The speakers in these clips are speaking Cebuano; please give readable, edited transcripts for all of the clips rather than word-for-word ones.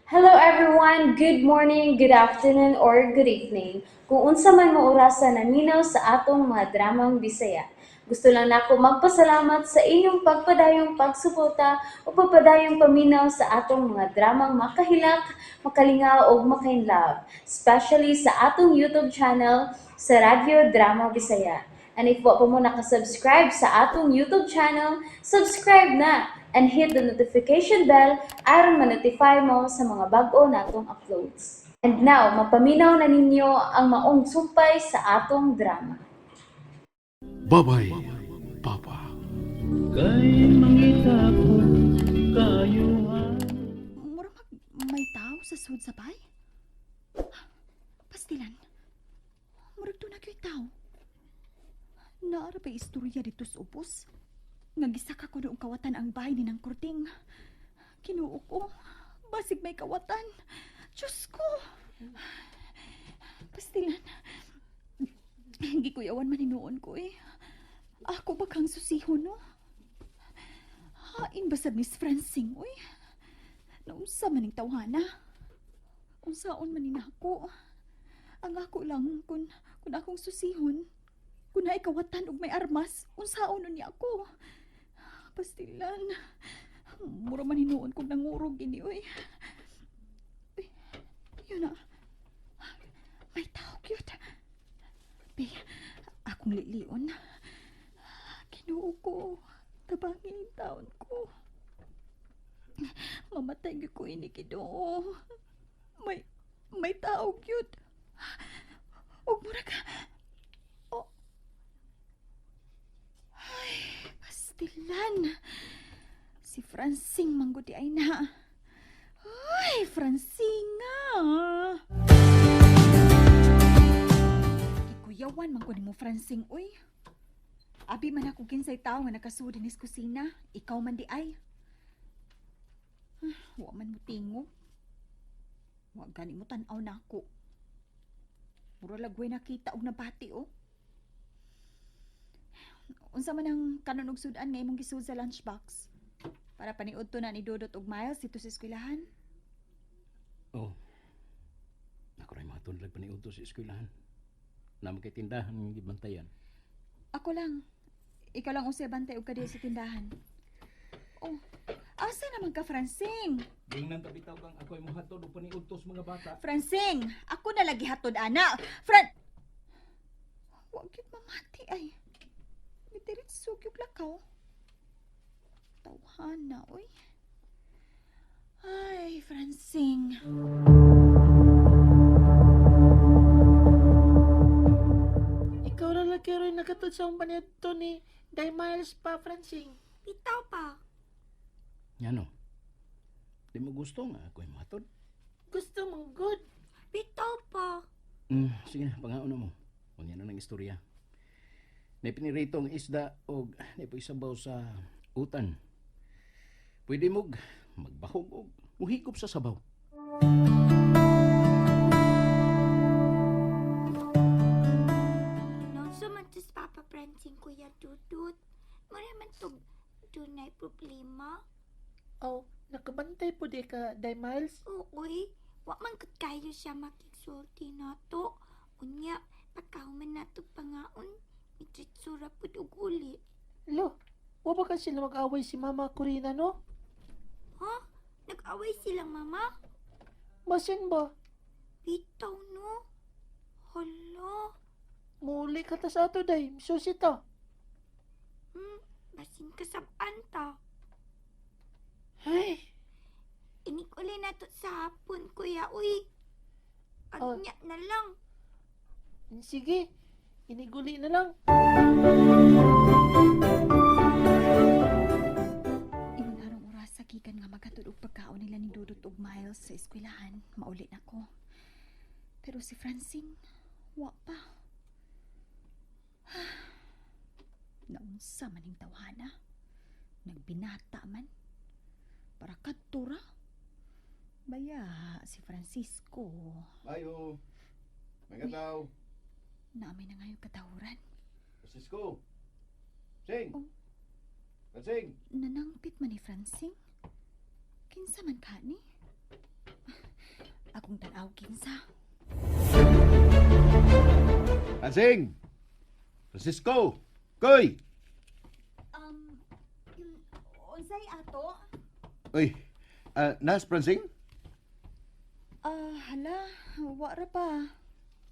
Hello everyone! Good morning, good afternoon, or good evening. Kung unsa man mo orasa naminaw sa atong mga dramang Bisaya. Gusto lang nako magpasalamat sa inyong pagpadayong pagsuporta o pagpadayong paminaw sa atong mga dramang makahilak, makalingaw ug makainlove, especially sa atong YouTube channel sa Radyo Drama Bisaya. And if wa pa mo nakasubscribe sa atong YouTube channel, subscribe na and hit the notification bell aron ma-notify mo sa mga bag-o natong uploads. And now, mapaminaw na ninyo ang maong sumpay sa atong drama. Babay, Papa. Kay mangita ko kayuhan. Mura mag may tao sa sud sa bay? Pastilan. Murag doon na tao. Naara pa istorya dito sa ubos. Nga gisaka ko noong kawatan ang bahay ni ng kurting. Kinuo ko. Basig may kawatan. Diyos ko. Pastilan. Gikuyawan man hinuon ko eh. Ako ba kang susihon, no? Hain ba sa Miss Francing, uy? Naunsa man ning tawhana? Unsaon man ni nako? Ang ako lang kun akong susihon, kun naay kawatan og may armas, unsaon nun niya ako? Pastilan. Mura man hinuon kog nangurog gini oy. Uy, yun na. May tao cute. Be, akong lilion. Kinuo ko. Tabangin ang taon ko. Mamatay gyud ko ini Ginoo. May tao gyud. Ug mura ka. Oh. Ay, pastilan. Si Francing manggudi ay na. Ay, Francing ah. Gikuyawan man ko nimo, Francing, uy. Abi man ako kinsay tao nga nakasudi nis kusina, ikaw man di ay. Ah, wa man mo tingog. Wa gani mo tan-aw nako. Mura lagway nakita og nabati oh. Unsa man ang kanon og sudan nga imong gisud sa lunchbox? Para paniudto na ni Dudot og Miles dito sa eskwelahan. Oh. Ako rin mga tunlag paniudto sa eskwelahan. Naman kay tindahan ng gibantayan. Ako lang. Ikaw lang usay bantay og kadiyo sa tindahan. Oh, asa naman ka, Francing? Dingnan tabitaw kang ako ay muhatod og paniudto sa mga bata. Francing, ako na lagi hatod ana. Fran. Wa gyud mamati ay. Midiretso gyud lakaw. Tawhana, oy. Ay, Francing. Ikaw ra lagi rin nakatod sa akong paniadto ni Day Miles pa, Francing. Bitaw pa. Ngano? Di mo gusto nga ako ay muhatod? Gusto mong good. Bitaw pa. Sige na, pangaon na mo. Unya na ng istorya. Naipinirito ang isda og naipahisabaw sa utan. Pwede mo magbahog og muhigop sa sabaw. Naunsa man to sa Papa Francing, Kuya Dudut. Mura man to dunay problema. Oh, nakabantay po di ka, Day Miles. Uy, wa man gud kayo siya makigsulti nato. Unya, pagkahuman nato pangaon, mitritsura pud og uli. Lo, wa ba ka sila mag-away si Mama Corina, no? Ha? Nag-away sila, Mama? Basin ba? Bitaw, no? Hala. Muli ka ta sa ato, Day. Susi ta. Basin kasab-an ta. Ay, Inig uli nato sa hapon, Kuya. Uy. Oh. Agnya na lang. Sige. Iniguli na lang. Ingon arong oras sa gikan nga maghatod og pagkaon nila ni Dudot og Miles sa eskwelahan, mauli na ko. Pero si Francine, wa pa. Naunsa man ning tawhana. Nagbinata man. Para kadto ra. Baya si Francisco, Ayo. May kataw. naamay na ngayon katahuran. Francisco. Sing. Oh. Sing. Nanangpit man ni Francine. Kinsa man ka ni? Akong tan-aw kinsa. Francing! Francisco! Koy! Unsay ato? Uy, nas Francing? Ah, hala, wa ra pa.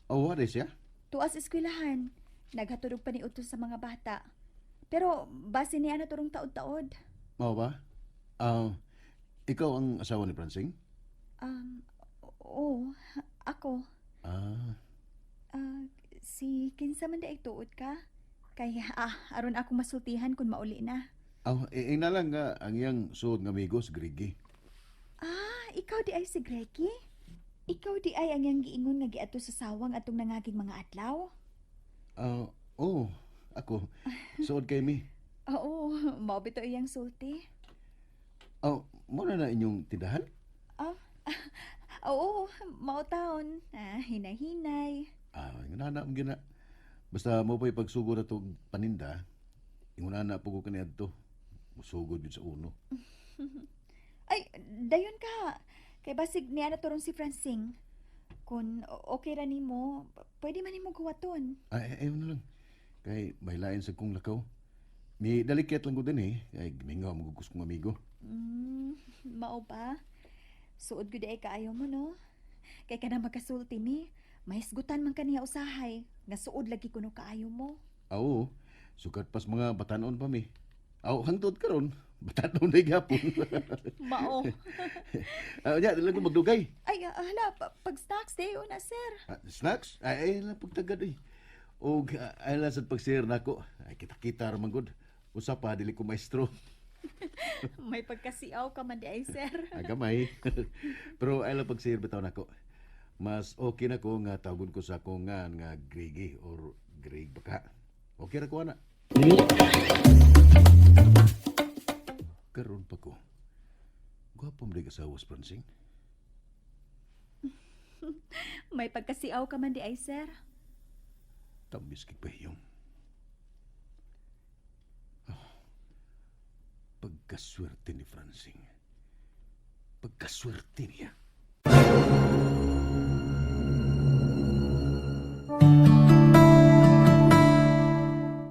Oh, what is ya? Tuas eskwelahan. Naghatod og paniudto sa mga bata. Pero base niya na turong taod-taod. Mao ba? Ah, ikaw ang asawa ni Francing? Oo, ako. Ah, Ah, si kinsa man diay tuod ka? Kay aron ako masultihan kung mauli na. oh, ina lang nga ang iyang suod nga amigo si Grigi. Ah, ikaw di ay si Greki? Ikaw di ay ang iyang giingon nga giadto sa sawang atong nangaging mga adlaw? Ah, oh, ako. Suod kay mi. Oo, mao bitaw iyang sulti. Oh, mo na na inyong tindahan? Ah, oo, mao taon. Ah, hinay-hinay. Ah, ingon na ang gina. Basta mo pa'y pagsugod na itong paninda, ingon na po ko kaniadto. Musugod yun sa uno. Ay, dayon ka. Kay basig niya na turong si Francing. Kung okay ra nimo, pwede man nimo guwaton. Ay, ayaw na lang. Kay may lain sa kong lakaw. May dalikit lang ko din eh. Kay gimingaw ang gugus kong amigo. Mao ba? Suod gud ay kaayo mo no. Kay kana magkasulti mi, mahisgutan man kaniya usahay nga suod lagi kuno kaayo mo. Ah, oo. Sukat pas mga batanon pa mi. Aw, hangtod karon. Batanon na gapon. Mao. Ah, nya, dili lang ko magdugay. Ay, hala, pag snacks day na sir. Ah, snacks? Ay, ay lang pagtagad eh. Og ay lang sa pagsir nako. Ay kita-kita ra man gud. Usa pa dili ko maestro. May pagkasiaw ka man di ay sir. Ay, gamay. Pero ay lang pagsir bitaw nako. Mas okay na ko nga tawagon ko sa akong nga nga Gregi or Greg baka. Okay ra ko ana. Karon pa ko. Gwapo mo di asawa sa Francing. May pagkasiaw ka man di ay sir. Tambis kay pahiyong. Oh, pagkaswerte ni Francing. Pagkaswerte niya.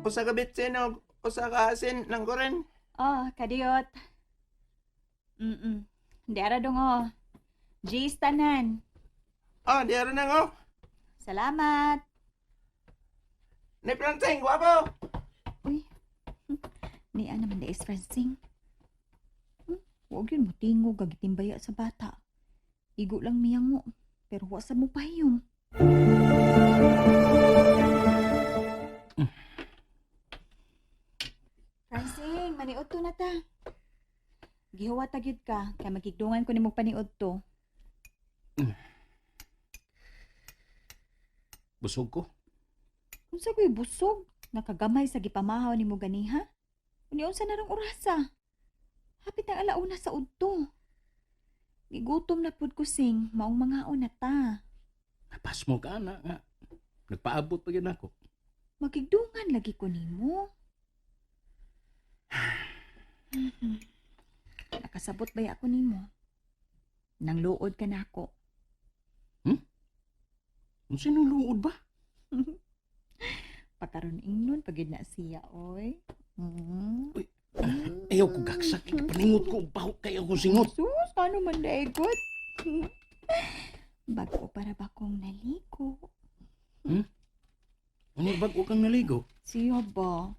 Usa ka bitsin og usa ka asin nang kuren. Oh, kadiyot. Di ara dong oh. G's tanan. Oh, di ara nang oh. Salamat. Ni Francing, gwapo. Uy. Niya naman di is Francing. Huwag yun mo tingog gagitimbaya sa bata. Igo lang miyango, pero wa sa mo pahiyom. Francing, maniud to na ta. Gihuwat ta gyud ka, kay magigdungan ko nimo paniud to. Busog ko. Unsa ko'y busog? Nakagamay sa gipamahaw nimo ganiha? Unya unsa na rong orasa? Hapit ang alauna sa udto. Gigutom na pud ko sing, maong mangaon na ta. Napasmo ka na nga. Nagpaabot pa yun ako. Magigdungan lagi ko nimo. Nakasabot ba ako nimo? Nang luod ka na ako. Unsa nang luod ba? Pakaron ingnon pagid na siya, oy. Uy, ayaw ko gaksak. Paningot ko, baho kayo akong singot. Sus, ano man daigot? Bago para ba kong naligo? Ano bago kang naligo? Siya ba?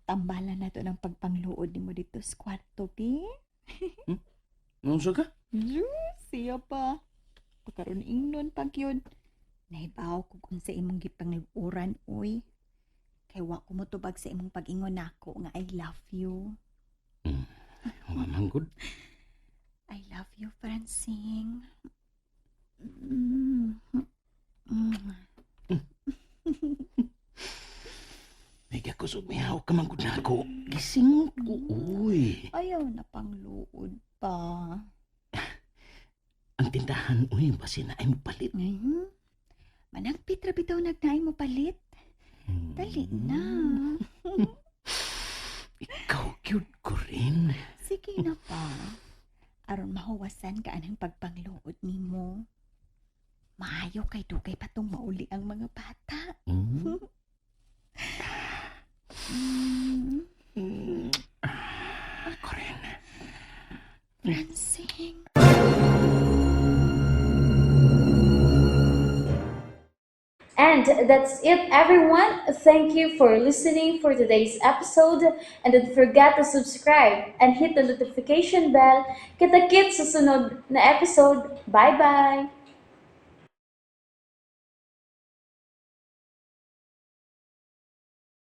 Tambalan na to ng pagpangluod nimo dito sa kwarto, bi. Unsa ka? Diyos, siya pa. Pagkaroon ingnon pag yun. Nahibaw ko kung sa imong gipangluoran, uy. Kay wa ko motubag sa imong pag-ingon nako nga I love you. Wa man gud. I love you, Francine. Mm. Mm. Mega kusog mihaw ka man gud nako. Gisingot ko, uy. Ayaw na pangluod pa. Ang tindahan, uy, basi na ay palit. Ngayon, managpit ra bitaw nagnaay mo palit. Dali na. Ikaw, cute ko rin. Sige na pa. Aron mahuwasan ka anang pagpangluod nimo. Maayo kay dugay pa tong mauli ang mga bata. Ako rin. Francing. And that's it, everyone. Thank you for listening for today's episode. And don't forget to subscribe and hit the notification bell. Kita-kits sa sunod na episode. Bye-bye!